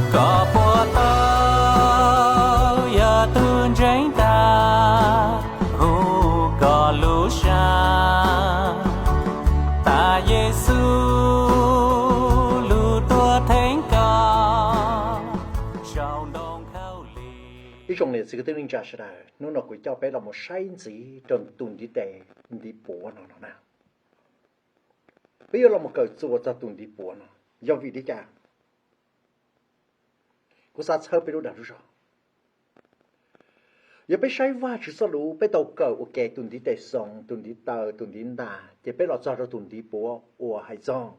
Koj puas tau yog tus ntseeg tag, hu koj lub sab, tas Yexus lub tuag theej koj saum ntoo khaub lig. Ib tsoom niam txiv kwv tij neej tsa sawv daws, hnub no kuv coj peb los mus saib ntxiv rau tus ntiv tes ntiv puav no no na. Peb yuav los mus kawm txuas txog tus ntiv puav no, yog vim li cas? Kuv xav txhawb peb lub dag lub zog. Yog peb saib Vajtswv txoj lus, peb tau kawm ua ke tus ntiv tes xoo, tus ntiv taw, tus ntiv ntas, ces peb los txog rau tus ntiv puav uas hais txog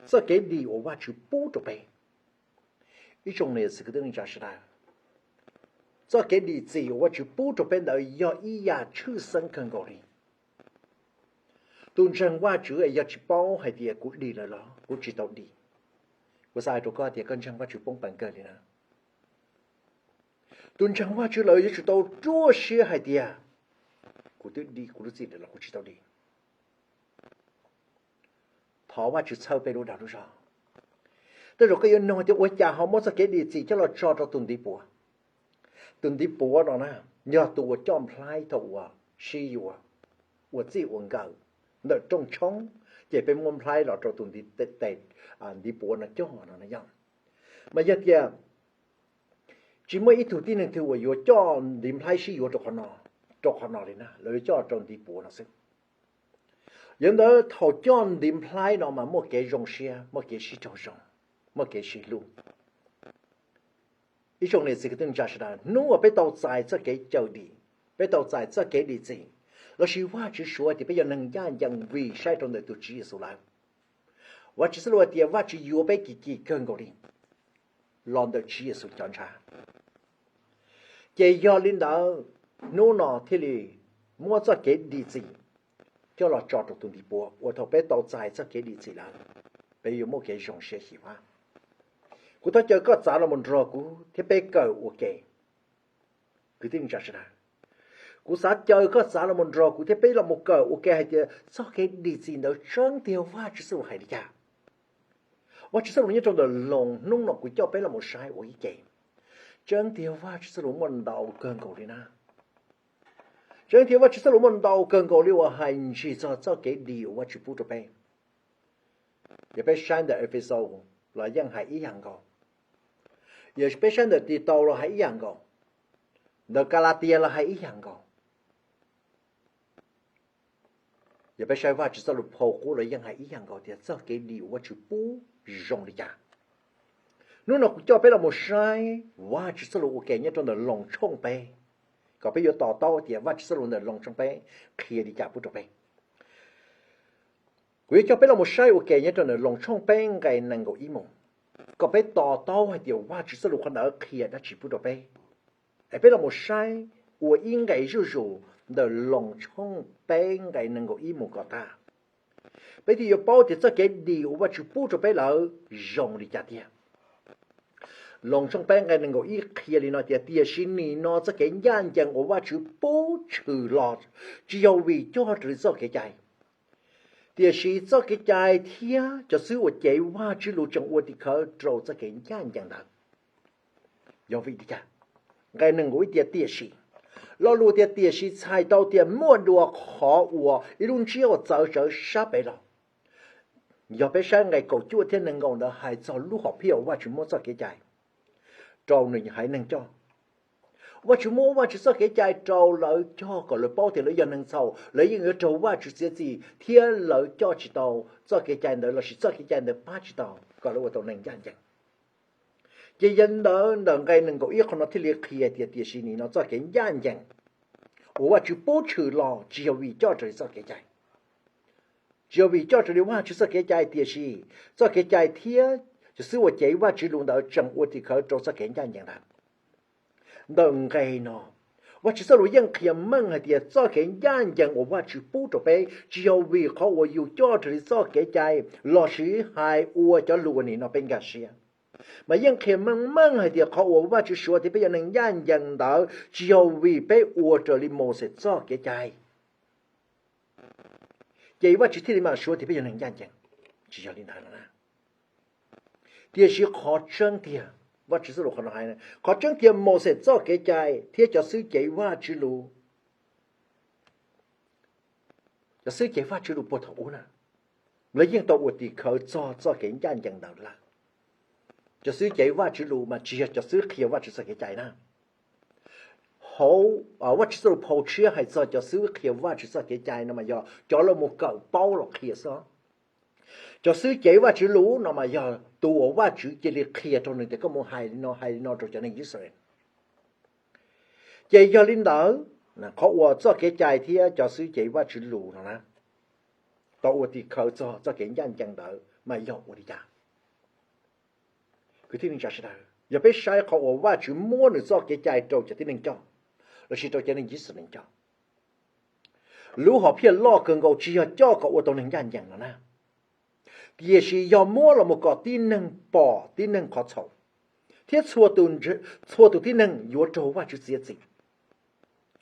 txoj kev dim uas Vajtswv pub rau peb. Ib tsoom niam txiv kwv tij neej tsa sawv daws, txoj kev dim txim uas Vajtswv pub rau peb ntawd yog ib yam tshwj xeeb kawg nkaus li. Tus ntseeg Vajtswv es yog tsis paub hais tias kuv dim lawm los kuv tsis tau dim, kuv xav hais rau koj tias koj ntseeg Vajtswv poob peev kawg li na. Tus ntseeg Vajtswv lawm yuav tsum tau ruaj siab hais tias kuv twb dim kuv lub txim lawm los kuv tsis tau dim. Thov Vajtswv txhawb peb lub dag lub zog. Tej zaum koj yuav nug tias ua cas ho muab txoj kev dim txim coj los tso rau tus ntiv puav? Tus ntiv puav no na, yog tus uas coj nplhaib thaum uas sib yuav, ua txij ua nkawm ntawm rooj tshoob, ces peb muab nplhaib los rau tus ntiv, tes, ntiv puav no coj no na yog. Mas yog tias tsis muaj ib tug tib neeg twg uas yuav coj ntiv nplhaib sib yuav rau qhov no, rau qhov no li na, lawv yuav coj rau ntiv puav no xwb. Yog li ntawd thaum coj ntiv nplhaib no mas muaj kev zoo siab, muaj kev sib raug zoo, muaj kev sib hlub. Ib tsoom niam txiv kwv tij neej tsa sawv daws, hnub uas peb tau txais txoj kev cawm dim, peb tau txais txoj kev dim txim, lossis Vajtswv suav tias peb yog neeg ncaj ncees vim saib rau ntawm tus Tswv Yexus lawm, Vajtswv txoj lus hais tias Vajtswv yuav peb kim kim kawg nkaus li los ntawm Tswv Yexus cov ntshav. Ces yog li ntawd, hnub no thiaj li muab txoj kev dim txim coj los tso rau tus ntiv puav, uas thaum peb tau txais txoj kev dim txim lawm, peb yuav muaj kev zoo siab xyiv fab. Kuv thov caw koj txav los mus nrog kuv thiab peb kawm ua ke. Kwv tij neej tsa sawv daws, kuv xav caw koj txav los mus nrog kuv thiab peb los mus kawm ua ke hais tias txoj kev dim txim ntawd tseeb tiag Vajtswv txoj lus hais li cas. Vajtswv txoj lus nyob rau ntawm Loos hnub no kuv coj peb los mus saib ua ib ke. Tseeb tiag Vajtswv txoj lus muaj ntau kawg nkaus li na. Tseeb tiag Vajtswv txoj lus muaj ntau kawg nkaus li uas hais ntsig txog txoj kev dim uas Vajtswv pub rau peb. Yog peb saib ntawm Efexaus los yeej hais ib yam nkaus. Yog peb saib ntawm Titaus los hais ib yam nkaus. Ntawm Kalatias los hais ib yam nkaus. Yog peb saib Vajtswv txoj lus phau qub los yeej hais ib yam nkaus tias txoj kev dim uas Vajtswv pub zoo li cas. Hnub no kuv coj peb los mus saib Vajtswv txoj lus ua ke nyob rau ntawm Loos tshooj peb, kom peb yuav to taub tias Vajtswv txoj lus ntawm Loos tshooj peb qhia li cas pub rau peb. Kuv yuav coj peb los mus saib ua ke nyob rau ntawm Loos tshooj peb nqe nees nkaum ib mus, kom peb to taub hais tias Vajtswv txoj lus qhov ntawd qhia dab tsi pub rau peb. Es peb los mus saib ua ib nqe zuj zus ntawm Loos tshooj peb nqe nees nkaum ib mus kom tag, peb thiaj yuav paub tias txoj kev dim uas Vajtswv pub rau peb lawm zoo li cas tiag. Loos tshooj peb nqe nees nkaum ib qhia li no tias, tiam sis nim no txoj kev ncaj ncees uas Vajtswv pub tshwm los tsis yog vim coj raws li txoj kev cai, tiam sis txoj kev cai thiab cov xib hwb uas cev Vajtswv lus tseem ua tim khawv rau txoj kev ncaj ncees ntawd. Yog vim li cas? Nqe nees nkaum ib tias tiam sis. Lo lus tias tiam sis txhais tau tias muaj dua qhov uas ib lub ntsiab uas txawv tsawv sab pem los. Yog peb saib nqe kaum cuaj thiab nees nkaum ntawd hais txog lub hom phiaj uas Vajtswv muab txoj kev cai rau nws haiv neeg coj. Vajtswv muab Vajtswv txoj kev cai rau lawv coj kom lawv paub tias lawv yog neeg txhaum, lawv yeej yuav raug Vajtswv txiav txim thiab lawv coj tsis tau txoj kev cai ntawd lossis txoj kev cai ntawd pab tsis tau kom lawv ua tau neeg ncaj ncees. Ces yog li ntawd ntawm nqe nees nkaum ib qhov no thiaj li qhia tias tiam sis nim no txoj kev ncaj ncees uas Vajtswv pub tshwm los tsis yog vim coj raws li txoj kev cai. Tsis yog vim coj raws li Vajtswv txoj kev cai, tiam sis txoj kev cai thiab cov xib hwb uas cev Vajtswv lus ntawd tseem ua tim khawv rau txoj kev ncaj ncees ntawd. Ntawm nqe no, Vajtswv txoj lus yeej qhia meej hais tias txoj kev ncaj ncees uas Vajtswv pub rau peb tsis yog vim qhov uas yus coj raws li txoj kev cai lossis hais ua cov lus uas nim no peb nkag siab, mas yeej qhia meej meej hais tias qhov uas Vajtswv suav tias peb yog neeg ncaj ncees ntawd tsis yog vim peb ua raws li Mauxes txoj kev cai, ces Vajtswv thiaj li mam suav tias peb yog neeg ncaj ncees. Tsis yog li ntawd no na. Tiam sis qhov tseeb tiag, Vajtswv txoj lus qhov no hais, qhov tseeb tiag Mauxes txoj kev cai thiab cov xib hwb cev Vajtswv lus, cov xib hwb cev Vajtswv lus puag thaum ub na, lawv yeej tau ua tim khawv txog txoj kev ncaj ncees ntawd lawm. Cov xib hwb cev Vajtswv lus mas tsis yog cov xib hwb qhia Vajtswv txoj kev cai na. Hauv Vajtswv txoj lus phau tshiab hais txog cov xib hwb qhia Vajtswv txoj kev cai no mas yog cov los mus kawm paub los qhia xwb. Cov xib hwb cev Vajtswv lus no mas yog tus uas Vajtswv cia li qhia rau nws tias koj mus hais li no hais li no rau cov neeg Yixalayees. Ces yog li ntawd, qhov uas txoj kev cai thiab cov xib hwb cev Vajtswv lus no na, tau ua tim khawv txog txoj kev ncaj ncees ntawd mas yog ua li cas? Kwv tij neej tsa sawv daws, yog peb saib qhov uas Vajtswv muab nws txoj kev cai rau cov tib neeg coj, lossis rau cov neeg Yixalayees coj, lub hom phiaj loj kawg nkaus tsis yog coj kom ua tau neeg ncaj ncees no na, tiam sis yog muab los mus kom tib neeg pom tib neeg qhov txhaum, thiab txhua tus tib neeg yuav raug Vajtswv txiav txim.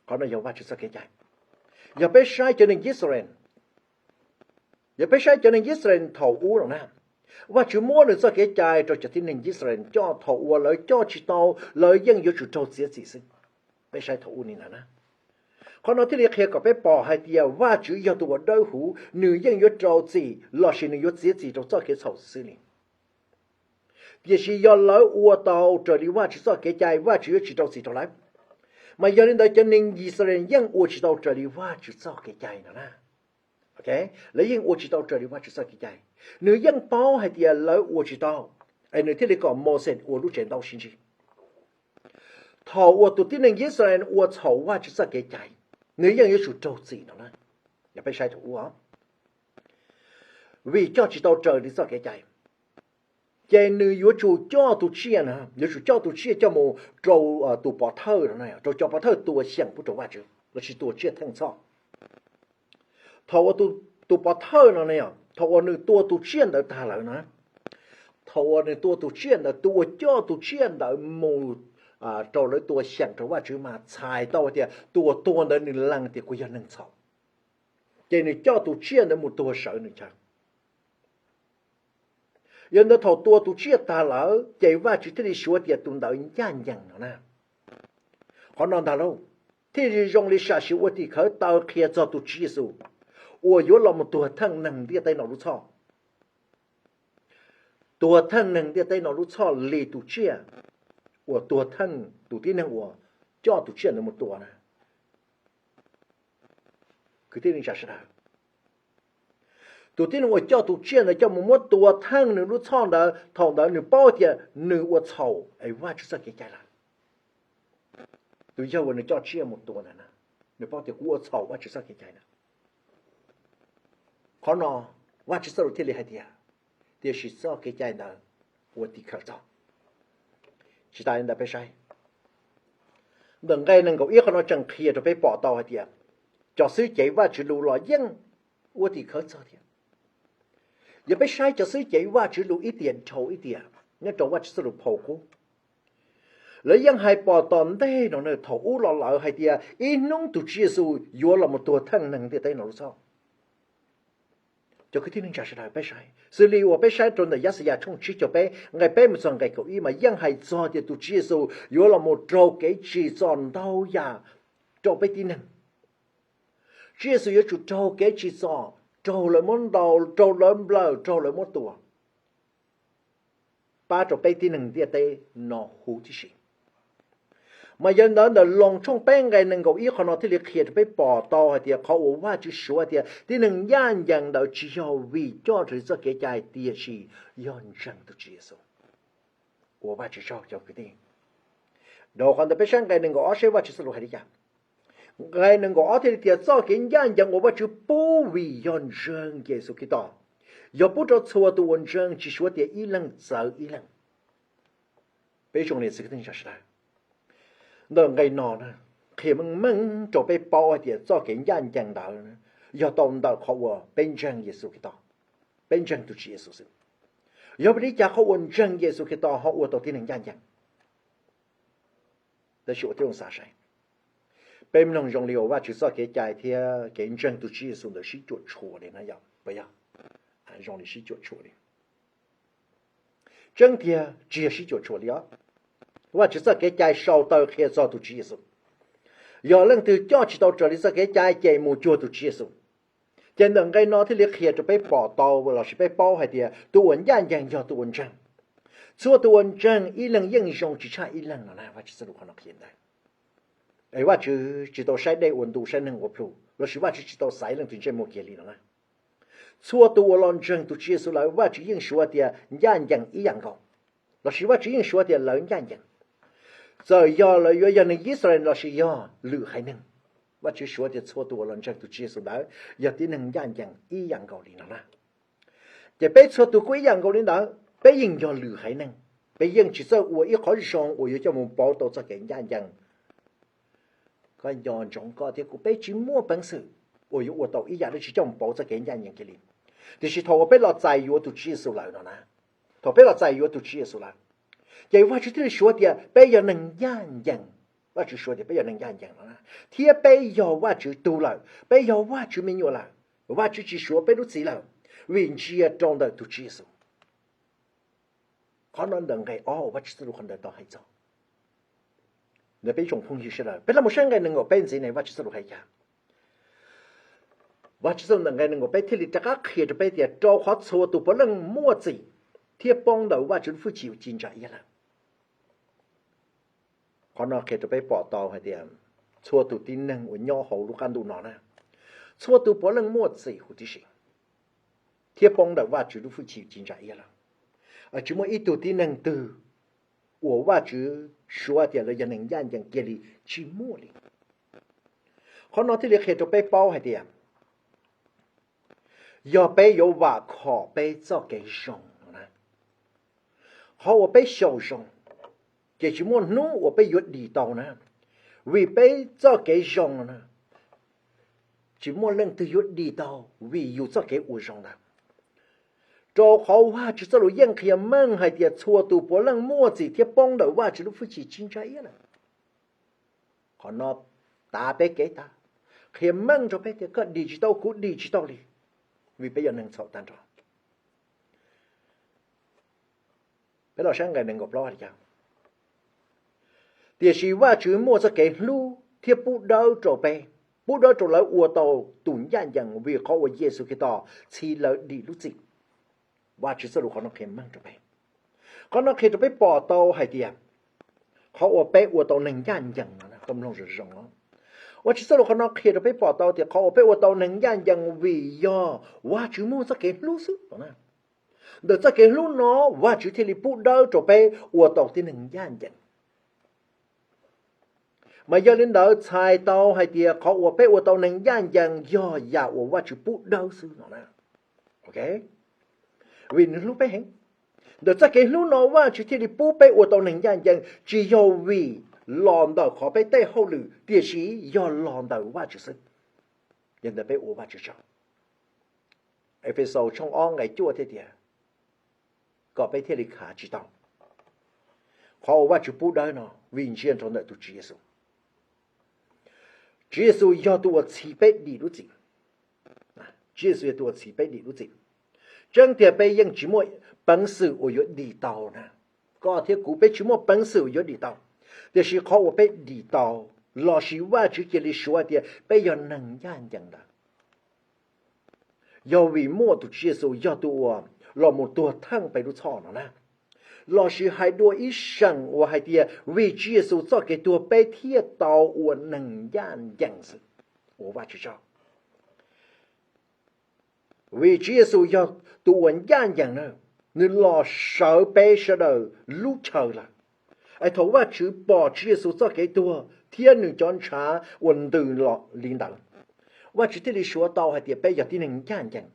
Qhov no yog Vajtswv txoj kev cai. Yog peb saib cov neeg Yixalayees, yog peb saib cov neeg Yixalayees thaum ub no na, Vajtswv muab nws txoj kev cai rau cov tib neeg Yixalayees coj, thaum uas lawv coj tsis tau, lawv yeej yuav tsum raug txiav txim xwb. Peb saib thaum ub li ntawd na. Qhov no thiaj li qhia kom peb pom hais tias Vajtswv yog tus uas dawb huv, nws yeej yuav rau txim lossis nws yuav txiav txim rau txoj kev txhaum xwb li. Tiam sis yog lawv ua tau raws li Vajtswv txoj kev cai, Vajtswv yuav tsis rau txim rau lawv. Mas yog li ntawd cov neeg Yixalayees yeej ua tsis tau raws li Vajtswv txoj kev cai no na. Lawv yeej ua tsis tau raws li Vajtswv txoj kev cai. Nws yeej paub hais tias lawv ua tsis tau, es nws thiaj li kom Mauxes ua lub tsev ntaub sib ntsib. Thaum uas tus tib neeg Yixalayees ua txhaum Vajtswv txoj kev cai, nws yeej yuav tsum raug txim no na. Yog peb saib thaum ub, vim coj tsis tau raws li txoj kev cai, ces nws yuav tsum coj tus tsiaj na, yuav tsum coj tus tsiaj coj mus rau tus pov thawj no, rau cov pov thawj tua xyeem pub rau Vajtswv lossis tua tsiaj theej txhoj. Thaum uas tus pov thawj no, thaum uas nws tua tus tsiaj ntawd tag lawm na, thaum uas nws tua tus tsiaj ntawd, tus uas coj tus tsiaj ntawd mus rau lawv tua xyeem rau Vajtswv mas txhais tau tias tus uas tua ntawd nws lees tias kuv yog neeg txhaum, ces nws coj tus tsiaj ntawd mus tua sawv nws chaw. Yog ntawd thaum tua tus tsiaj tag lawm ces Vajtswv thiaj li suav tias tus ntawd ncaj ncees no na. Qhov no ntag lauj, thiaj li zoo li sam sim ua tim khawv taw qhia txog tus Tswv Yexus uas yuav los mus tuag theej neeg ntiaj teb no lub txhoj. Tuag theej neeg ntiaj teb no lub txhoj li tus tsiaj uas tuag theej tus tib neeg uas coj tus tsiaj ntawd mus tua na. Kwv tij neej tsa sawv daws, tus tib neeg uas coj tus tsiaj ntawd coj mus muab tua theej nws lub txhoj ntawd, thaum ntawd nws paub tias nws ua txhaum es Vajtswv txoj kev cai lawm. Tus yawg uas nws coj tsiaj mus tua ntawd na, nws paub tias kuv ua txhaum Vajtswv txoj kev cai na. Qhov no Vajtswv txoj lus thiaj li hais tias, tiam sis txoj kev cai ntawd ua tim khawv txog. Tsis tas li ntawd peb saib ntawm nqe nees nkaum ib, qhov no tseem qhia rau peb pom tau hais tias cov xib hwb cev Vajtswv lus los yeej ua tim khawv txog thiab. Yog peb saib cov xib hwb cev Vajtswv lus ib tiam dhau ib tiam nyob rau Vajtswv txoj lus phau qub, lawv yeej hais pom tom ntej no thaum ub los lawm hais tias ib hnub tus Tswv Yexus yuav los mus tuag theej neeg ntiaj teb no lub txhoj. Cov kwv tij neej tsa sawv daws, peb saib xws li uas peb saib rau ntawm Yaxayas tshooj tsib caug peb nqe peb mus txog nqe kaum ib mas yeej hais txog tias tus Tswv Yexus yuav los mus raug kev tsim txom ntau yam rau peb tib neeg. Tswv Yexus yuav tsum raug kev tsim txom, raug lawv muab ntaus, raug lawv nplawm, raug lawv muab tua, pab rau peb tib neeg ntiaj teb no huv tib si. Mas yog li ntawd ntawm Loos tshooj peb nqe nees nkaum ib qhov no thiaj li qhia rau peb pom tau hais tias qhov uas Vajtswv suav tias tib neeg ncaj ncees ntawd tsis yog vim coj raws li txoj kev cai tiam sis yog ntseeg tus Tswv Yexus. Ua Vajtswv tsaug cov kwv tij. Dhau qhov ntawd peb saib nqe nees nkaum ob seb Vajtswv txoj lus hais li cas. Nqe nees nkaum ob thiaj li tias txoj kev ncaj ncees uas Vajtswv pub vim yog ntseeg Yexus Khetos, yog pub rau txhua tus uas ntseeg tsis suav tias ib leeg txawv ib leeg. Peb zoo li xwv kwv tij neej tsa sawv daws, ntawm nqe no qhia meej meej rau peb paub hais tias txoj kev ncaj ncees ntawd yog tau ntawm qhov uas peb ntseeg Yexus Khetos, peb ntseeg tus Tswv Yexus xwb. Yog vim li cas qhov uas ntseeg Yexus Khetos ho ua tau tib neeg ncaj ncees? Tab sis ua tib zoo xav saib, peb mloog zoo li uas Vajtswv txoj kev cai thiab kev ntseeg tus Tswv Yexus ntawd sib cuam tshuam li na yom, puas yog? Zoo li sib cuam tshuam li. Tseeb tiag tsis yog sib cuam tshuam li os. Vajtswv txoj kev cai sau taw qhia txog tus Tswv Yexus. Yog leej twg coj tsis tau raws li txoj kev cai ces mus cuag tus Tswv Yexus. Ces ntawm nqe no thiaj li qhia rau peb pom tau lossis peb paub hais tias tus uas ncaj ncees yog tus uas ntseeg. Txhua tus uas ntseeg ib leeg yeej zoo tsis tshaj ib leeg no na, Vajtswv txoj lus qhov no qhia ntawd. Es Vajtswv tsis tau saib dej ua ntu saib neeg ua plhu lossis Vajtswv tsis tau xaiv leej twg ntsej muag kiag li no na. Txhua tus uas los ntseeg tus Tswv Yexus lawm Vajtswv yeej suav tias ncaj ncees ib yam nkaus, lossis Vajtswv yeej suav tias lawv ncaj ncees. Txawm yog lawv yuav yog neeg Yixalayees lossis yog lwm haiv neeg, Vajtswv suav tias txhua tus uas los ntseeg tus Tswv Yexus ntawd yog tib neeg ncaj ncees ib yam nkaus li no na. Ces peb txhua tus kuj ib yam nkaus li ntawd, peb yeej yog lwm haiv neeg, peb yeej tsis txawj ua ib qhov zoo uas yuav coj mus pauv tau txoj kev ncaj ncees. Koj nco ntsoov koj thiab kuv peb tsis muaj peev xwm uas yuav ua tau ib yam dab tsi coj mus pauv txoj kev ncaj ncees kiag li. Tiam sis thaum uas peb los txais yuav tus Tswv Yexus lawm no na, thaum peb los txais yuav tus Tswv Yexus lawm, ces Vajtswv thiaj li suav tias peb yog neeg ncaj ncees. Vajtswv suav tias peb yog neeg ncaj ncees no na, thiab peb yog Vajtswv tug lawm, peb yog Vajtswv me nyuam lawm. Vajtswv tsis suav peb lub txim lawm, vim ntsia rau ntawm tus Tswv Yexus. Qhov no ntawm nqe ob uas Vajtswv txoj lus qhov ntawd tau hais txog. Ntawm peb tsoom phooj ywg sawv daws, peb los mus saib nqe nees nkaum peb ntxiv ne, Vajtswv txoj lus hais cas. Vajtswv txoj lus ntawm nqe nees nkaum peb thiaj li rov qab qhia rau peb tias rau qhov txhua tus puav leej muaj txim thiab poob ntawm Vajtswv lub hwj chim uas ci ntsa iab lawm. Qhov no qhia rau peb pom tau hais tias txhua tus tib neeg uas nyob hauv lub qab ntuj no na, txhua tus puav leej muaj txim huv tib si thiab poob ntawm Vajtswv lub hwj chim ci ntsa iab lawm. Tsis muaj ib tug tib neeg twg uas Vajtswv suav tias lawv yog neeg ncaj ncees kiag li, tsis muaj li. Qhov no thiaj li qhia rau peb paub hais tias yog peb yuav vam khom peb txoj kev zoo no na, qhov uas peb xyaum zoo, ces tsis muaj hnub uas peb yuav dim tau na, vim peb txoj kev zoo no na, tsis muaj leej twg yuav dim tau vim yus txoj kev ua zoo ntawd. Rau qhov Vajtswv txoj lus yeej qhia meej hais tias txhua tus puav leej muaj txim thiab poob ntawm Vajtswv lub hwj chim ci ntsa iab lawm. Qhov no tav peb kev tag, qhia meej rau peb tias koj dim tsis tau, kuv dim tsis tau li, vim peb yog neeg txhaum tag nrho. Peb los saib nqe nees nkaum plaub hais li cas. Tiam sis Vajtswv muaj txoj kev hlub thiab pub dawb rau peb, pub dawb rau lawv ua tau tus ncaj ncees vim qhov uas Yexus Khetos txhiv lawv dim lub txim. Vajtswv txoj lus qhov no qhia meej rau peb. Qhov no qhia rau peb pom tau hais tias qhov uas peb ua tau neeg ncaj ncees no, koj mloog zoo zoo no, Vajtswv txoj lus qhov no qhia rau peb pom tau tias qhov uas peb ua tau neeg ncaj ncees vim yog Vajtswv muaj txoj kev hlub xwb no na. Ntawm txoj kev hlub no Vajtswv thiaj li pub dawb rau peb ua tau tib neeg ncaj ncees. Mas yog li ntawd txhais tau hais tias qhov uas peb ua tau neeg ncaj ncees yog yam uas Vajtswv pub dawb xwb no na. Vim nws hlub peb heev. Ntawm txoj kev hlub no Vajtswv thiaj li pub peb ua tau neeg ncaj ncees, tsis yog vim los ntawm qhov peb tej hauj lwm, tiam sis yog los ntawm Vajtswv xwb. Yog ntawd peb ua Vajtswv tsaug. Efexaus tshooj ob nqe cuaj thiaj tias kom peb thiaj li khav tsis tau qhov uas Vajtswv pub dawb no vim ntsia rau ntawm tus Tswv Yexus. Tswv Yexus yog tus uas txhiv peb dim lub txim. Tswv Yexus yog tus uas txhiv peb dim lub txim. Tseeb tiag peb yeej tsis muaj peev xwm uas yuav dim tau na. Koj thiab kuv peb tsis muaj peev xwm uas yuav dim tau. Tiam sis qhov uas peb dim tau, lossis Vajtswv cia li suav tias peb yog neeg ncaj ncees ntawd, yog vim muaj tus Tswv Yexus yog tus uas los mus tuag theej peb lub txhoj no na. Lossis hais dua ib seem uas hais tias vim Tswv Yexus txoj kev tuag peb thiaj tau ua neeg ncaj ncees xwb. Ua Vajtswv tsaug. Vim Tswv Yexus yog tus uas ncaj ncees na, nws los sawv peb sawv daws lub chaw lawm. Es thaum Vajtswv pom Tswv Yexus txoj kev tuag thiab nws cov ntshav uas ntws los li ntawd, Vajtswv thiaj li suav tau hais tias peb yog tib neeg ncaj ncees.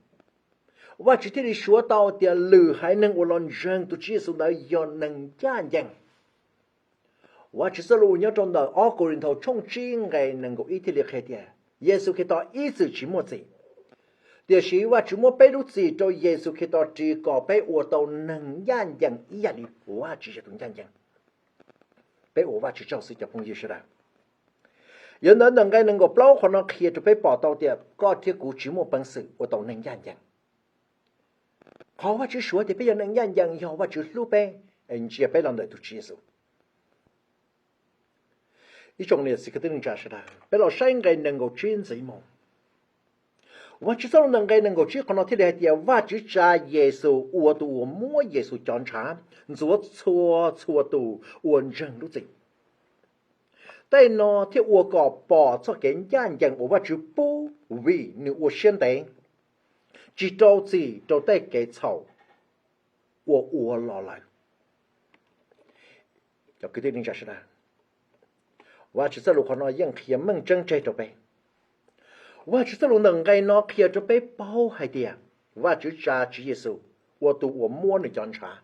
Vajtswv thiaj li suav tau tias lwm haiv neeg uas los ntseeg tus Tswv Yexus ntawd yog neeg ncaj ncees. Vajtswv txoj lus nyob rau ntawm ob Kauleethaus tshooj tsib nqe nees nkaum ib thiaj li qhia tias Yexus Khetos ib txwm tsis muaj txim, tiam sis Vajtswv muab peb lub txim rau Yexus Khetos ris kom peb ua tau neeg ncaj ncees ib yam li Vajtswv yog tus ncaj ncees. Peb ua Vajtswv tsaug xwb cov phooj ywg sawv daws. Yog ntawd ntawm nqe nees nkaum plaub qhov no qhia rau peb pom tau tias koj thiab kuv tsis muaj peev xwm ua tau neeg ncaj ncees. Qhov Vajtswv suav tias peb yog neeg ncaj ncees yog Vajtswv hlub peb, ntsia peb los ntawm tus Tswv Yexus. Ib tsoom niam txiv kwv tij neej tsa sawv daws, peb los saib nqe nees nkaum tsib ntxiv mus. Vajtswv txoj lus ntawm nqe nees nkaum tsib qhov no thiaj li hais tias Vajtswv tsa Yexus ua tus uas muab Yexus cov ntshav ntxuav txhua txhua tus uas ntseeg lub txim. Tej no thiaj ua kom pom txoj kev ncaj ncees uas Vajtswv pub vim nws ua siab ntev, tsis rau txim rau tej kev txhaum uas ua los lawm. Cov kwv tij neej tsa sawv daws, Vajtswv txoj lus qhov no yeej qhia meej tseeb tseg rau peb. Vajtswv txoj lus ntawm nqe no qhia rau peb paub hais tias Vajtswv tsa Tswv Yexus ua tus uas muab nws cov ntshav.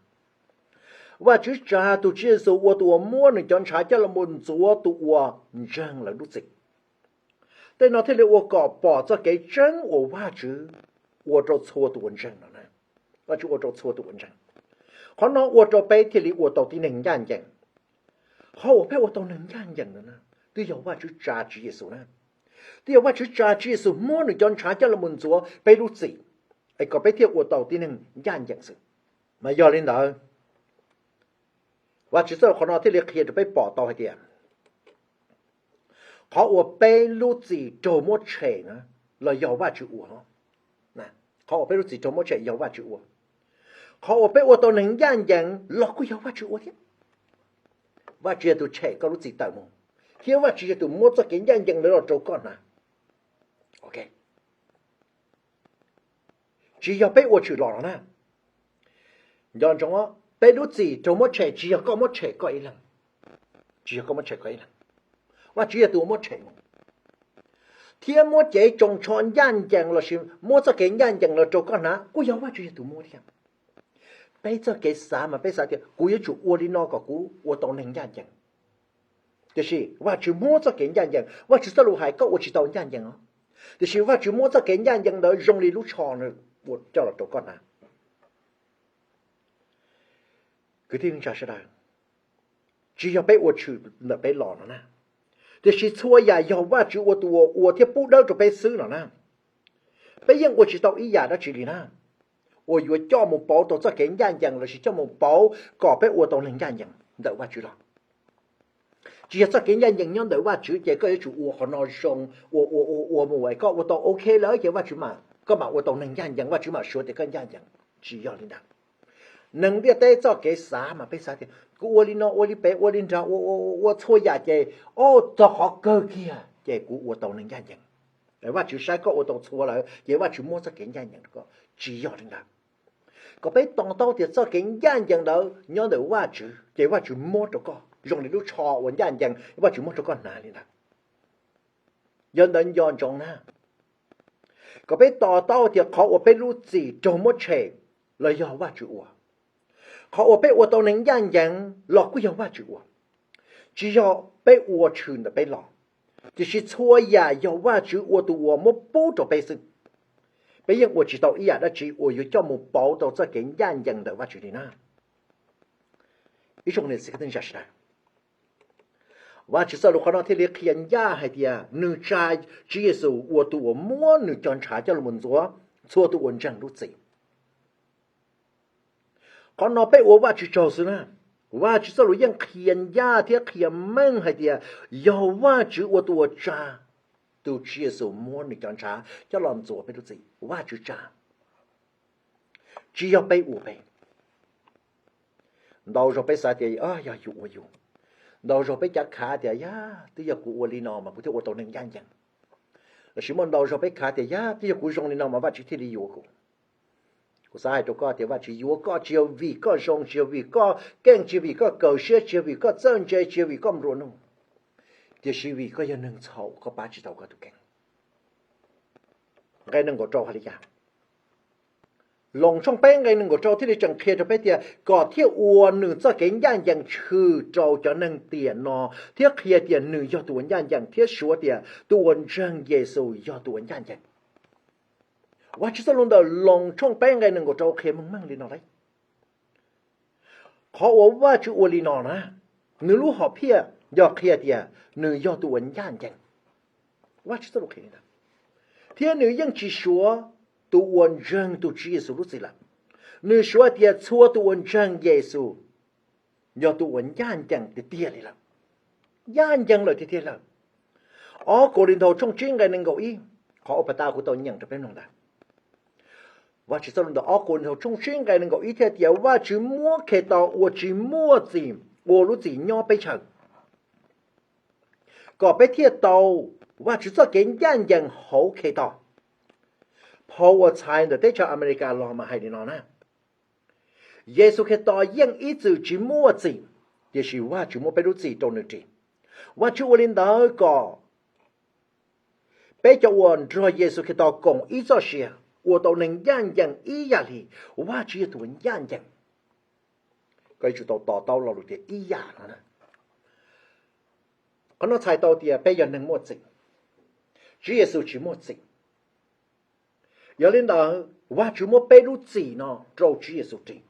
Vajtswv tsa tus Tswv Yexus ua tus uas muab nws cov ntshav coj los mus ntxuav tus uas ntseeg lawv lub txim. Tej no thiaj li ua kom pom txoj kev tseeb uas Vajtswv ua rau txhua tus uas ntseeg no na. Vajtswv ua rau txhua tus uas ntseeg. Qhov no ua rau peb thiaj li ua tau tib neeg ncaj ncees. Qhov uas peb ua tau neeg ncaj ncees no na, twb yog Vajtswv tsa Tswv Yexus na. Twb yog Vajtswv tsa Tswv Yexus muab nws cov ntshav coj los mus ntxuav peb lub txim, es kom peb thiaj ua tau tib neeg ncaj ncees xwb. Mas yog li ntawd, Vajtswv txoj lus qhov no thiaj li qhia rau peb pom tau hais tias qhov uas peb lub txim raug muab tshem na los yog Vajtswv ua. Qhov uas peb lub txim raug muab tshem yog Vajtswv ua. Qhov uas peb ua tau neeg ncaj ncees los kuj yog Vajtswv ua thiab. Vajtswv yog tus tshem koj lub txim tawm mus, thiab Vajtswv yog tus muab txoj kev ncaj ncees ntawd los rau koj hnav. Tsis yog peb ua tshwm los no na. Nco ntsoov, peb lub txim raug muab tshem tsis yog koj muab tshem koj ib leeg. Tsis yog koj muab tshem koj ib leeg. Vajtswv yog tus uas muab tshem mus, thiab muab cev tsoos tsho ncaj ncees lossis muab txoj kev ncaj ncees los rau koj hnav kuj yog Vajtswv yog tus muab thiab. Peb txoj kev xav mas peb xav tias kuv yuav tsum ua li no kom kuv ua tau neeg ncaj ncees. Tiam sis Vajtswv muab txoj kev ncaj ncees, Vajtswv txoj lus hais koj ua tsis tau ncaj ncees os. Tiam sis Vajtswv muab txoj kev ncaj ncees ntawd zoo li lub tsho coj los rau koj hnav. Kwv tij neej tsa sawv daws, tsis yog peb ua tshwm ntawm peb los no na, tiam sis txhua yam yog Vajtswv ua tus uas ua thiab pub dawb rau peb xwb no na. Peb yeej ua tsis tau ib yam dab tsi li na, uas yuav coj mus pauv tau txoj kev ncaj ncees lossis coj mus pauv kom peb ua tau neeg ncaj ncees ntawm Vajtswv los. Tsis yog txoj kev ncaj ncees nyob ntawm Vajtswv ces koj yuav tsum ua qhov no zoo, ua ua ua ua mus es koj ua tau ok lawm ces Vajtswv mam, koj mam ua tau neeg ncaj ncees, Vajtswv mam suav tias koj ncaj ncees. Tsis yog li ntawd. Neeg ntiaj teb txoj kev xav mas peb xav tias kuv ua li no ua li pem ua li nrag ua ua ua txhua yam ces, o, txog qhov kawg kiag ces kuv ua tau neeg ncaj ncees. Vajtswv saib koj ua tau txhua lawm ces Vajtswv muab txoj kev ncaj ncees rau koj. Tsis yog li ntawd. Kom peb to taub tias txoj kev ncaj ncees ntawd nyob ntawm Vajtswv ces Vajtswv muab rau koj zoo li lub tsho uas ncaj ncees, Vajtswv muab rau koj hnav li ntawd. Yog ntawd nco ntsoov na, kom peb to taub tias qhov uas peb lub txim raug muab tshem los yog Vajtswv ua. Qhov uas peb ua tau neeg ncaj ncees los kuj yog Vajtswv ua. Tsis yog peb ua tshwm ntawm peb los, tiam sis txhua yam yog Vajtswv ua tus uas muab pub rau peb xwb. Peb yeej ua tsis tau ib yam dab tsi uas yuav coj mus pauv tau txoj kev ncaj ncees ntawm Vajtswv li na. Ib tsoom niam txiv kwv tij neej tsa sawv daws, Vajtswv txoj lus qhov no thiaj li qhia ncaj hais tias nws tsa Tswv Yexus ua tus uas muab nws cov ntshav coj los ntxuav txhua tus uas ntseeg lub txim. Qhov no peb ua Vajtswv tsaug xwb na. Vajtswv txoj lus yeej qhia ncaj thiab qhia meej hais tias yog Vajtswv ua tus uas tsa tus Tswv Yexus muab nws cov ntshav coj los ntxuav peb lub txim, Vajtswv tsa, tsis yog peb ua peb. Ntau zaug peb xav tias yog yus ua yus. Ntau zaug peb cav khav tias yog twb yog kuv ua li no mas kuv thiaj ua tau neeg ncaj ncees. Lossis muaj ntau zaug peb khav tias yog twb yog kuv zoo li no mas Vajtswv thiaj li yuav kuv. Kuv xav hais rau koj tias Vajtswv yuav koj tsis yog vim koj zoo, tsis yog vim koj keej, tsis yog vim koj kawm siab, tsis yog vim koj txawj ntse, tsis yog vim koj nplua nuj, tiam sis vim koj yog neeg txhaum, koj pab tsis tau koj tus kheej. Nqe nees nkaum rau hais li cas? Loos tshooj peb nqe nees nkaum rau thiaj li tseem qhia rau peb tias kom thiaj ua nws txoj kev ncaj ncees tshwm rau cov neeg tiam no, thiab qhia tias nws yog tus uas ncaj ncees thiab suav tias tus uas ntseeg Yexus yog tus uas ncaj ncees. Vajtswv txoj lus ntawm Loos tshooj peb nqe nees nkaum rau qhia meej meej li no lauj. Qhov uas Vajtswv ua li no na, nws lub hom phiaj yog qhia tias nws yog tus uas ncaj ncees. Vajtswv txoj lus qhia li ntawd. Thiab nws yeej tsis suav tus uas ntseeg tus Tswv Yexus lub txim lawm. Nws suav tias txhua tus uas ntseeg Yexus yog tus uas ncaj ncees tiag tiag li lawm. ncaj ncees lawm tiag tiag lawm. Ob Kauleethaus tshooj tsib nqe nees nkaum ib, qhov uas pas tas kuv tau nyeem rau peb mloog ntawd. Vajtswv txoj lus ntawm ob Kauleethaus tshooj tsib nqe nees nkaum ib thiaj tias Vajtswv muab Khetos uas tsis muaj txim ua lub txim nyob peb chaw, kom peb thiaj tau Vajtswv txoj kev ncaj ncees hauv Khetos. Phau uas txhais ntawm teb chaws Amelikas los mas hais li no na: Yexus Khetos yeej ib txwm tsis muaj txim, tiam sis Vajtswv muab peb lub txim rau nws ris. Vajtswv ua li ntawd kom peb cov uas nrog Yexus Khetos koom ib txoj sia ua tau neeg ncaj ncees ib yam li Vajtswv yog tus ncaj ncees. Koj yuav tsum tau to taub lo lus tias ib yam no na. Qhov no txhais tau tias peb yog neeg muaj txim, Tswv Yexus tsis muaj txim. Yog li ntawd, Vajtswv muab peb lub txim no rau Tswv Yexus ris.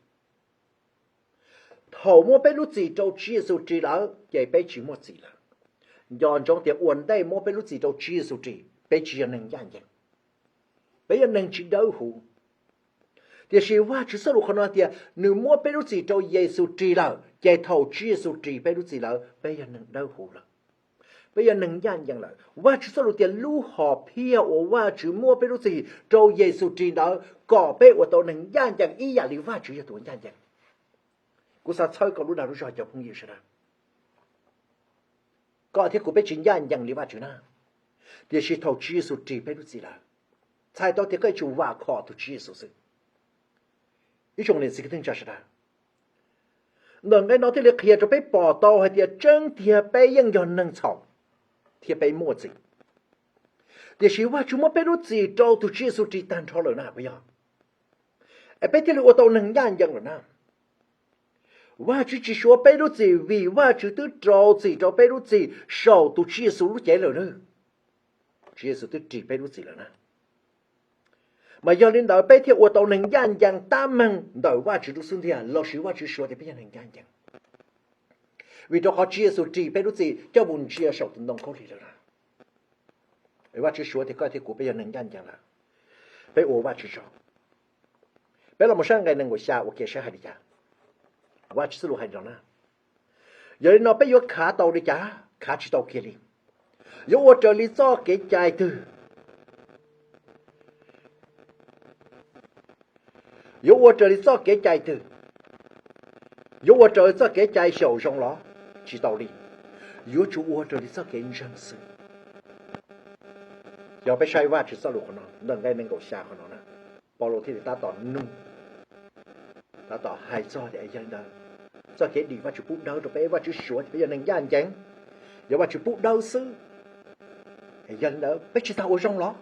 Thaum muab peb lub txim rau Tswv Yexus ris lawm ces peb tsis muaj txim lawm. Nco ntsoov tias ua ntej muab peb lub txim rau Tswv Yexus ris, peb tsis yog neeg ncaj ncees, peb yog neeg tsis dawb huv. Tiam sis Vajtswv txoj lus qhov no tias nws muab peb lub txim rau Yexus ris lawm, ces thaum Tswv Yexus ris peb lub txim lawm, peb yog neeg dawb huv lawm, peb yog neeg ncaj ncees lawm. Vajtswv txoj lus tias lub hom phiaj uas Vajtswv muab peb lub txim rau Yexus ris ntawd kom peb ua tau neeg ncaj ncees ib yam li Vajtswv yog tus ncaj ncees. Kuv xav txhawb koj lub dag lub zog cov phooj ywg sawv daws, koj thiab kuv peb tsis ncaj ncees li Vajtswv na. Tiam sis thaum Tswv Yexus ris peb lub txim lawm, txhais tau tias koj yuav tsum vam khom tus Tswv Yexus xwb. Ib tsoom niam txiv kwv tij neej tsa sawv daws, ntawm nqe no thiaj li qhia rau peb pom tau hais tias tseeb tiag peb yeej yog neeg txhaum thiab peb muaj txim, tiam sis Vajtswv muab peb lub txim rau tus Tswv Yexus ris tag nrho lawm na puas yog? Es peb thiaj li ua tau neeg ncaj ncees lawm na. Vajtswv tsis suav peb lub txim vim Vajtswv twb rau txim rau peb lub txim saum tus Tswv Yexus lub cev lawm na. Tswv Yexus twb ris peb lub txim lawm na. Mas yog li ntawd peb thiaj ua tau neeg ncaj ncees tab meeg ntawm Vajtswv lub xub ntiag lossis Vajtswv suav tias peb yog neeg ncaj ncees. Vim rau qhov Tswv Yexus ris peb lub txim coj mus ntsia saum tus ntoo khaub lig lawm na. Vajtswv suav tias koj thiab kuv peb yog neeg ncaj ncees lawm, peb ua Vajtswv tsaug. Peb los mus saib nqe nees nkaum xya ua ke saib hais li cas. Vajtswv txoj lus hais li no na: Yog li no peb yuav khav tau li cas? Khav tsis tau kiag li. Yuav ua raws li txoj kev cai twg? Yuav ua raws li txoj kev cai twg? Yuav ua raws li txoj kev cai xyaum zoo los? Tsis tau li. Yuav tsum ua raws li txoj kev ntseeg xwb. Yog peb saib Vajtswv txoj lus qhov no ntawm nqe nees nkaum xya qhov no na, Paulus thiaj li tab tom nug, tab tom hais txog tias yog li ntawd, txoj kev dim Vajtswv pub dawb rau peb, Vajtswv suav tias peb yog neeg ncaj ncees, yog Vajtswv pub dawb xwb, yog li ntawd peb tsis tas ua zoo los?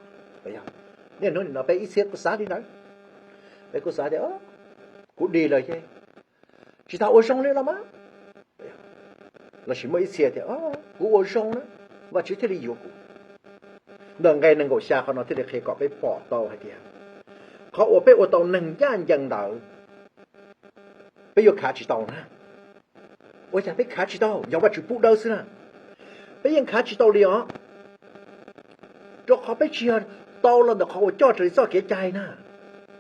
Niaj hnub nim no peb ib txhia kuj xav li ntawd. Peb kuj xav tias kuv dim lawm ces tsis tas ua zoo li los mas. Lossis muaj ib txhia tias kuv ua zoo na, Vajtswv thiaj li yuav kuv. Ntawm nqe nees nkaum xya qhov no thiaj li qhia kom peb pom tau hais tias qhov uas peb ua tau neeg ncaj ncees ntawd peb yuav khav tsis tau na. Ua cas peb khav tsis tau? Yog Vajtswv pub dawb xwb na, peb yeej khav tsis tau li os. Rau qhov peb tsis yog tau los ntawm qhov uas coj raws li txoj kev cai na.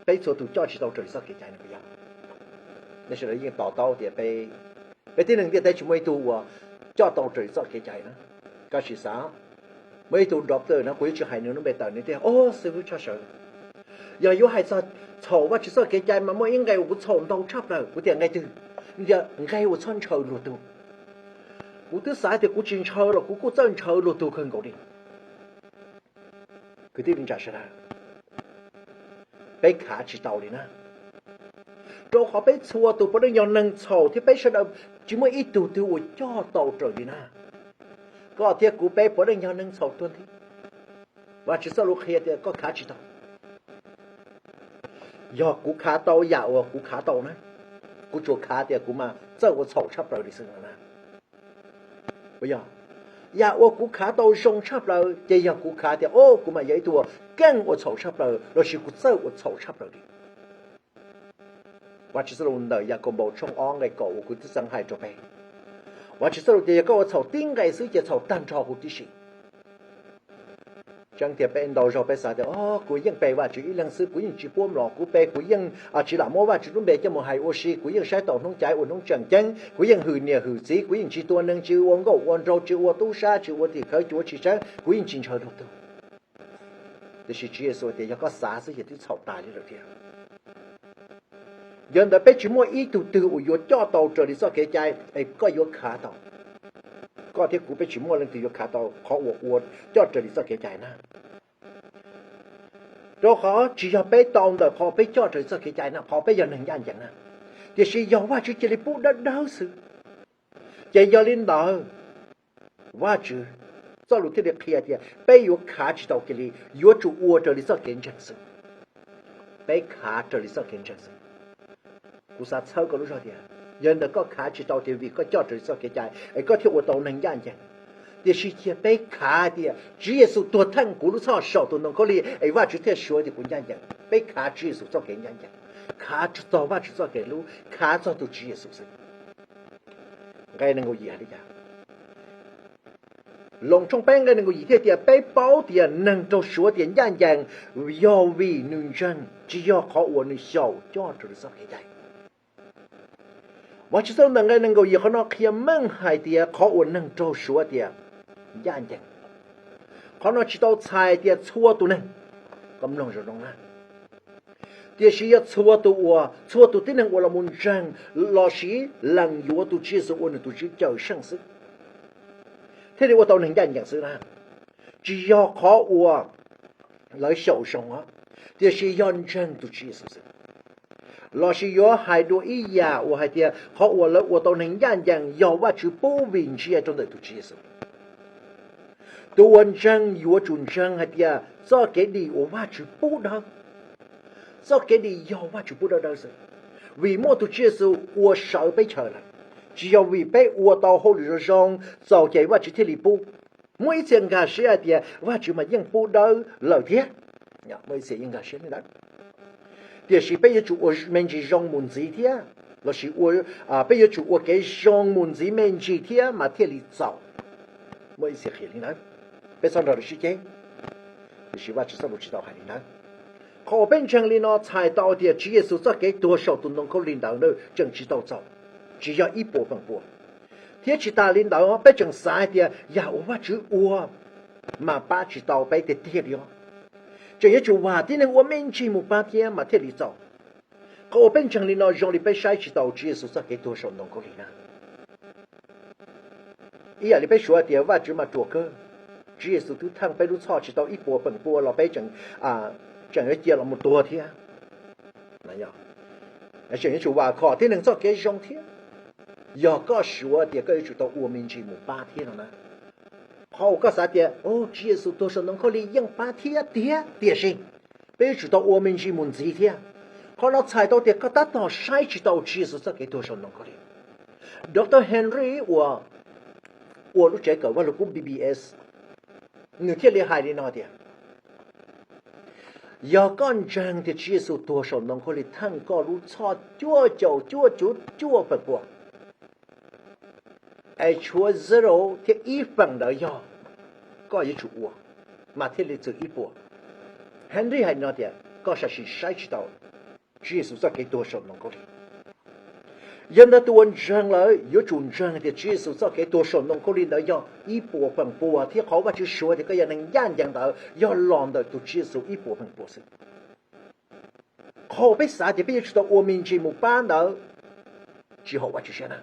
Peb txhua tus coj tsis tau raws li txoj kev cai na puas yog? Nej sawv daws yeej to taub tias peb, peb tib neeg ntiaj teb tsis muaj ib tug uas coj tau raws li txoj kev cai na. Koj sim xav, muaj ib tug doctor na, kuv yuav tsis hais nws lub npe tawm, nws tias, O, xib hwb Tshaj Sawv, yog yuav hais txog txhaum Vajtswv txoj kev cai mas muaj ib nqe uas kuv txhaum ntau tshaj plaws. Kuv tias, Nqe twg? Nws tias, Nqe uas txhob ntshaw luag tug. Kuv twb xav tias kuv tsis ntshaw los kuv kuj txawj ntshaw luag tug kawg nkaus li. Kwv tij neej tsa sawv daws, peb khav tsis tau li na. Rau qhov peb txhua tus puav leej yog neeg txhaum thiab peb sawv daws tsis muaj ib tug twg uas coj tau raws li na. Koj thiab kuv peb puav leej yog neeg txhaum tuag nthi. Vajtswv txoj lus qhia tias koj khav tsis tau. Yog kuv khav tau yam uas kuv khav tau na, kuv tsuas khav tias kuv mas txawj ua txhaum tshaj plaws li xwb na. Puas yog? Yam uas kuv khav tau zoo tshaj plaws ces yog kuv khav tias, O, kuv mas yog ib tug uas keej ua txhaum tshaj plaws lossis kuv txawj ua txhaum tshaj plaws li. Vajtswv txoj lus ntawm Yakaunpaus tshooj ob nqe kaum uas kuv twb txeev hais rau peb, Vajtswv txoj lus tias yog koj ua txhaum tib nqe xwb ces txhaum tag nrho huv tib si. Tseeb tiag peb ntau zaug peb xav tias, o, kuv yeej pe Vajtswv ib leeg xwb, kuv yeej tsis puab mlom kuv pe, kuv yeej tsis lam muab Vajtswv lub npe coj mus hais ua si, kuv yeej saib taus hnub caiv ua hnub tseem ceeb, kuv yeej hwm niam hwm txiv, kuv yeej tsis tua neeg, tsis ua nkauj ua nraug, tsis ua tub sab, tsis ua tim khawv cuav tsis tseeb, kuv yeej tsis ntshaw luag tug. Tiam sis Tswv Yexus tias yog koj xav xwb ces twb txhaum tas li lawm thiab. Yog ntawd peb tsis muaj ib tug twg uas yuav coj tau raws li txoj kev cai es koj yuav khav tau. Koj thiab kuv peb tsis muaj leej twg yuav khav tau qhov uas ua coj raws li txoj kev cai na. Rau qhov tsis yog peb tau ntawm qhov peb coj raws li txoj kev cai na, qhov peb yog neeg ncaj ncees na. Tiam sis yog Vajtswv cia li pub dawb dawb xwb. Ces yog li ntawd, Vajtswv txoj lus thiaj li qhia tias peb yuav khav tsis tau kiag li, yuav tsum ua raws li txoj kev ntseeg xwb. Peb khav raws li txoj kev ntseeg xwb. Kuv xav txhawb koj lub zog tias, yog ntawd koj khav tsis tau tias vim koj coj raws li txoj kev cai es koj thiaj ua tau neeg ncaj ncees. Tiam sis cia peb khav tias Tswv Yexus tuag theej kuv lub txhoj saum tus ntoo khaub lig es Vajtswv thiaj suav tias kuv ncaj ncees. Peb khav Tswv Yexus txoj kev ncaj ncees, khav txog Vajtswv txoj kev hlub, khav txog tus Tswv Yexus xwb. Nqe nees nkaum yim hais li cas? Loos tshooj peb nqe nees nkaum yim thiaj tias peb paub tias neeg raug suav tias ncaj ncees yog vim nws ntseeg, tsis yog qhov uas nws xyaum coj raws li txoj kev cai. Vajtswv txoj lus ntawm nqe nees nkaum yim qhov no qhia meej hais tias qhov uas neeg raug suav tias ncaj ncees, qhov no tsis tau txhais tias txhua tus neeg, koj mloog zoo zoo na, tiam sis yog txhua tus uas, txhua tus tib neeg uas los mus ntseeg lossis lees yuav tus Tswv Yexus ua nws tus Tswv Cawmseej xwb thiaj li ua tau neeg ncaj ncees xwb na. Tsis yog qhov uas lawv xyaum zoo os, tiam sis yog ntseeg tus Tswv Yexus xwb. Lossis yuav hais dua ib yam uas hais tias qhov uas lawv ua tau neeg ncaj ncees yog Vajtswv pub vim ntsia rau ntawm tus Tswv Yexus. Tus uas ntseeg yuav tsum ntseeg hais tias txoj kev dim uas Vajtswv pub dawb, txoj kev dim yog Vajtswv pub dawb dawb xwb, vim muaj tus Tswv Yexus ua sawv peb chaw lawm, tsis yog vim peb ua tau hauj lwm zoo zoo txaus ces Vajtswv thiaj li pub. Muaj ib txhia nkag siab hais tias Vajtswv mas yeej pub dawb lawm thiab, muaj ib txhia yeej nkag siab li ntawd. Tiam sis peb yuav tsum ua me ntsis zoo mus ntxiv thiab, lossis peb yuav tsum ua kev zoo mus ntxiv me ntsis thiab mas thiaj li txaus. Muaj ib txhia qhia li ntawd, peb txhob nrog lawv sib ceg, tiam sis Vajtswv txoj lus tsis tau hais li ntawd. Qhov uas peb ntseeg li no txhais tau tias Tswv Yexus txoj kev tuag saum tus ntoo khaub lig ntawd tseem tsis tau txaus, tsis yog ib puas feem pua, thiab tsis tas li ntawd peb tseem xav hais tias yam uas Vajtswv ua mas pab tsis tau peb tiag tiag li os. Tseem yuav tsum vam tib neeg ua me ntsis mus pab thiab mas thiaj li txaus. Qhov uas peb ntseeg li no zoo li peb saib tsis taus Tswv Yexus txoj kev tuag saum ntoo khaub lig na. Ib yam li peb suav tias Vajtswv mas ruam kawg, Tswv Yexus twb theej peb lub txhoj tsis tau ib puas feem pua los peb tseem yuav cia los mus tuag thiab. Tseem yuav tsum vam khom tib neeg txoj kev zoo thiab. Yog koj suav tias koj yuav tsum tau ua me ntsis mus pab thiab no na. Qhov uas koj xav tias Tswv Yexus tuag saum ntoo khaub lig yeej pab thiab tiag, tiam sis peb yuav tsum tau ua me ntsis mus ntxiv thiab. Qhov no txhais tau tias koj tab tom saib tsis taus Tswv Yexus txoj kev tuag saum ntoo khaub lig. Doctor Henry uas ua lub tsev kawm Vaj Lug Kub B B S, nws thiaj li hais li no tias, yog koj ntseeg tias Tswv Yexus tuag saum ntoo khaub lig theej koj lub txhoj cuaj caum cuaj cuv cuaj feem pua, es tshuav zero thiab ib feem ntawd yog koj yuav tsum ua, mas thiaj li txwm ib puas. Henry hais li no tias koj sam sim saib tsis taus Tswv Yexus txoj kev tuag saum ntoo khaub lig. Yog ntawd tus uas ntseeg lawm yuav tsum ntseeg tias Tswv Yexus txoj kev tuag saum ntoo khaub lig ntawd yog ib puas feem pua, thiab qhov Vajtswv suav tias koj yog neeg ncaj ncees ntawd yog los ntawm tus Tswv Yexus ib puas feem pua xwb. Qhov uas peb xav tias peb yuav tsum tau ua me ntsis mus pab ntawd tsis haum Vajtswv siab na.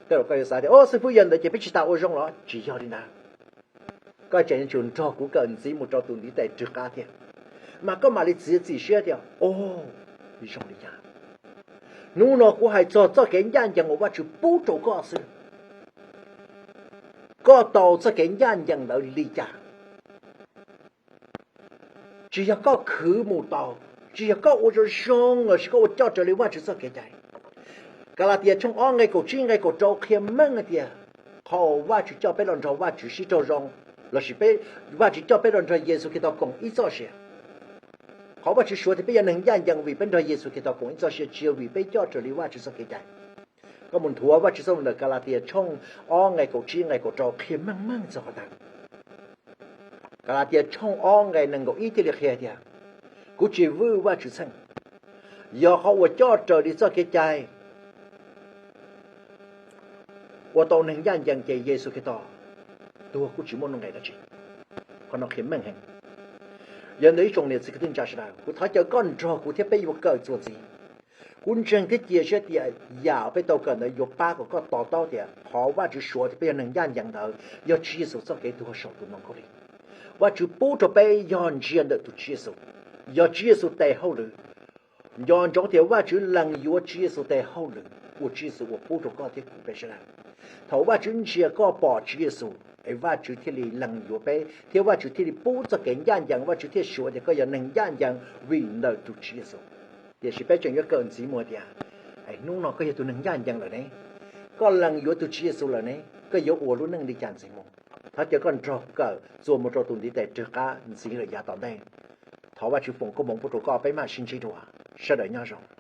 Tej zaum koj yuav xav tias, o, xib fwb, yog ntawd ces peb tsis tas ua zoo los? Tsis yog li ntawd. Koj tseem yuav tsum nrog kuv kawm ntxiv mus rau tus ntiv tes rwg qab thiab, mas koj mam li txiav txim siab tias, o, zoo li cas? Hnub no kuv hais txog txoj kev ncaj ncees uas Vajtswv pub rau koj xwb. Koj tau txoj kev ncaj ncees ntawd li cas? Tsis yog koj khwv mus tau, tsis yog koj ua zoo zoo lossis koj ua coj raws li Vajtswv txoj kev cai. Kalatias tshooj ob nqe kaum tsib nqe kaum rau qhia meej tias qhov Vajtswv coj peb los nrog Vajtswv sib raug zoo, lossis peb, Vajtswv coj peb los nrog Yexus Khetos koom ib txoj sia. Qhov Vajtswv suav tias peb yog neeg ncaj ncees vim peb nrog Yexus Khetos koom ib txoj sia, tsis yog vim peb coj raws li Vajtswv txoj kev cai. Koj mus nthuav Vajtswv txoj lus ntawm Kalatias tshooj ob nqe kaum tsib nqe kaum rau qhia meej meej txog qhov ntawd. Kalatias tshooj ob nqe nees nkaum ib thiaj li qhia tias, kuv tsis vwj Vajtswv txheej, yog qhov uas coj raws li txoj kev cai ua tau neeg ncaj ncees ces Yexus Khetos tuag kuj tsis muaj nuj nqes dab tsi. Qhov no qhia meej heev. Yog ntawd ib tsoom niam txiv kwv tij neej tsa sawv daws, kuv thov caw koj nrog kuv thiab peb yuav kawm txuas ntxiv. Kuv ntseeg thiab cia siab tias yam peb tau kawm ntawd yuav pab kom koj to taub tias qhov Vajtswv suav tias peb yog neeg ncaj ncees ntawd yog Tswv Yexus txoj kev tuag saum tus ntoo khaub lig. Vajtswv pub rau peb yog ntsia ntawm tus Tswv Yexus, yog Tswv Yexus tes hauj lwm. Nco ntsoov tias Vajtswv lees yuav Tswv Yexus tes hauj lwm uas Tswv Yexus uas pub rau koj thiab kuv peb sawv daws. Thaum Vajtswv ntsia koj pom Tswv Yexus es Vajtswv thiaj li lees yuav peb thiab Vajtswv thiaj li pub txoj kev ncaj ncees, Vajtswv thiaj suav tias koj yog neeg ncaj ncees vim ntawm tus Tswv Yexus. Tiam sis peb tseem yuav kawm ntxiv mus tias, hnub no koj yog tus neeg ncaj ncees lawm ne, koj lees yuav tus Tswv Yexus lawm ne, koj yuav ua lub neej li cas ntxiv mus? Thov caw koj nrog kawm txuas mus rau tus ntiv tes rwg qab ntxiv lawm yav tom ntej. Thov Vajtswv foom koob hmoov pub rau koj, peb mam sib ntsib dua, sawv daws nyob zoo.